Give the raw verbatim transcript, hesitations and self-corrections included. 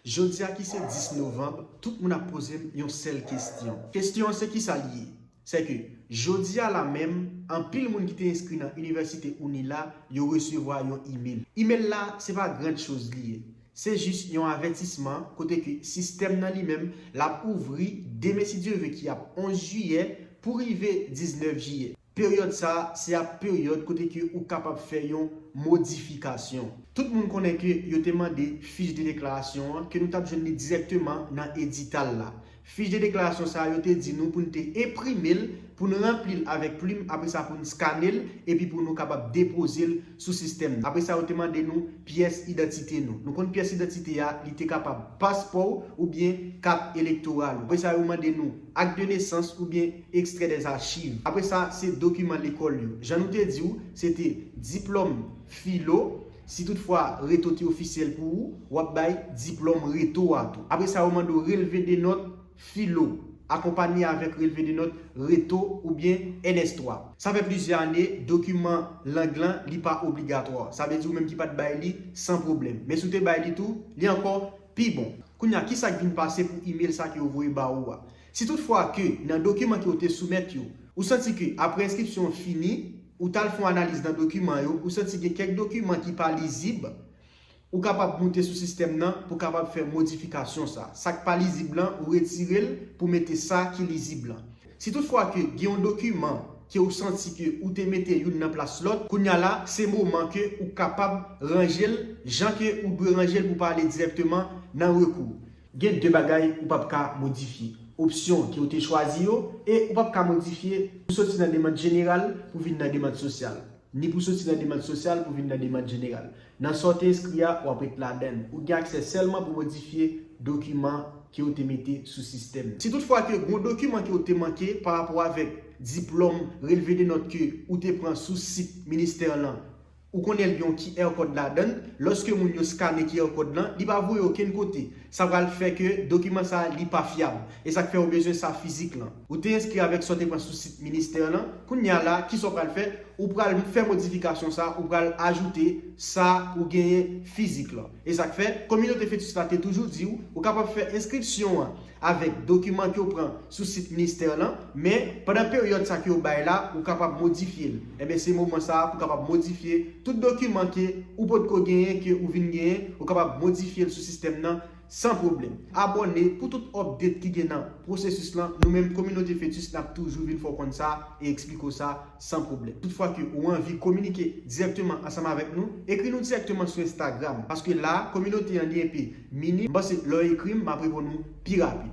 Jodi a ki se dis novanm, tout moun ap poze m yon sèl kesyon. Kesyon an se kisa l ye? Se ke jodi a la menm, anpil moun ki te enskri nan inivèsite UNILA, yo resevwa yon imèl. Imèl la, se pa grand chose li ye. Se jis yon avètisman kote ke sistèm nan li menm, l ap ouvri demen si Dye ve ki ap onz jiyè pou rive diznèf jiyè. Peryòd sa a, se ap peryòd kote ke ou kapab fè yon modifikasyon. Tout moun konnen ke yo te mande fich de deklarasyon an, ke nou t ap jwenn li dirèkteman nan edital la. Fich de deklarasyon sa a, yo te di nou pou n te enprime l, pou n ranpli l avèk plim, apre sa pou n skane l, epi pou nou kapab depoze l sou sistèm nan. Apre sa, yo te mande nou pyès idantite nou. Nou konn pyès idantite a, li te kapab paspò w oubyen kat elektoral ou. Apre sa, yo mande nou ak de nesans oubyen ekstrè dèzachiv. Apre sa, se dokiman lekòl yo. Jan nou te di w, se te diplòm filo. Si toutfwa reto te ofisyèl pou ou, w ap bay diplòm reto a tou. Apre sa, yo mande w relve de nòt filo, akonpanye avèk relve de nòt reto oubyen N S twa. Sa fè plizyè ane, dokiman lang lan, li pa obligatwa. Sa vle di ou menm ki pa t bay li, san pwoblèm. Men si w te bay li tou, li ankò pi bon. Kounye a, kisa k vin pase pou imèl sa ke yo voye ba ou a? Si toutfwa ke nan dokiman ke w te soumèt yo, ou santi ke apre enskripsyon an fini, ou t al fè yon analiz nan dokiman yo, ou santi gen kèk dokiman ki pa lizib, ou kapab moute sou sistèm nan pou kapab fè modifikasyon sa. Sa k pa lizib lan, ou retire l pou mete sa ki lizib lan. Si toutfwa ke gen yon dokiman ke ou santi ke ou te mete youn nan plas lòt, kounye a la, se moman ke ou kapab ranje l jan ke ou dwe ranje l pou pa ale dirèkteman nan rekou. Gen de bagay ou p ap ka modifye. Opsyon ke ou te chwazi yo, e ou p ap ka modifye pou soti nan demann jeneral pou vin nan demann sosyal. Ni pou soti nan demann sosyal pou vin nan demann jeneral. Nan sa w te enskri a, w ap ret ladan l. Ou gen aksè sèlman pou modifye dokiman ke w te mete sou sistèm. Si toutfwa ke gen yon dokiman ke w te manke pa rapò avèk diplòm, relve de nòt ke ou te pran sou sit ministè lan, ou konnen l gen yon Q R kòd ladan l, lòske moun yo skane Q R kòd lan, li pa voye okenn kote. Sa pral fè ke dokiman sa a, li pa fyab. E sa k fè ou bezwen sa fizik lan. Ou te enskri avèk sa w te pran sou sit ministè lan. Kounye a la, kisa w pral fè? Ou pral fè modifikasyon sa, ou pral ajoute sa ou genyen fizik lan. E sa k fè, kominote fetis la te toujou di w, ou kapab fè enskripsyon an avèk dokiman ke w pran sou sit ministè lan, men pandan peryòd sa ke yo bay la, ou kapab modifye l. Enben, se moman sa a pou w kapab modifye tout dokiman ke ou potko genyen, ke ou vin genyen, ou kapab modifye l sou sistèm nan san pwoblèm. Abòne pou tout update ki gen nan pwosesis lan. Nou menm, kominote fetis, n ap toujou vin fè w konn sa e eksplike w sa san pwoblèm. Toutfwa ke ou anvi kominike dirèkteman ansanm avèk nou, ekri nou dirèkteman sou Instagram. Paske la, kominote an li enpe minim, m panse lè w ekri m, m ap reponn ou pi rapid.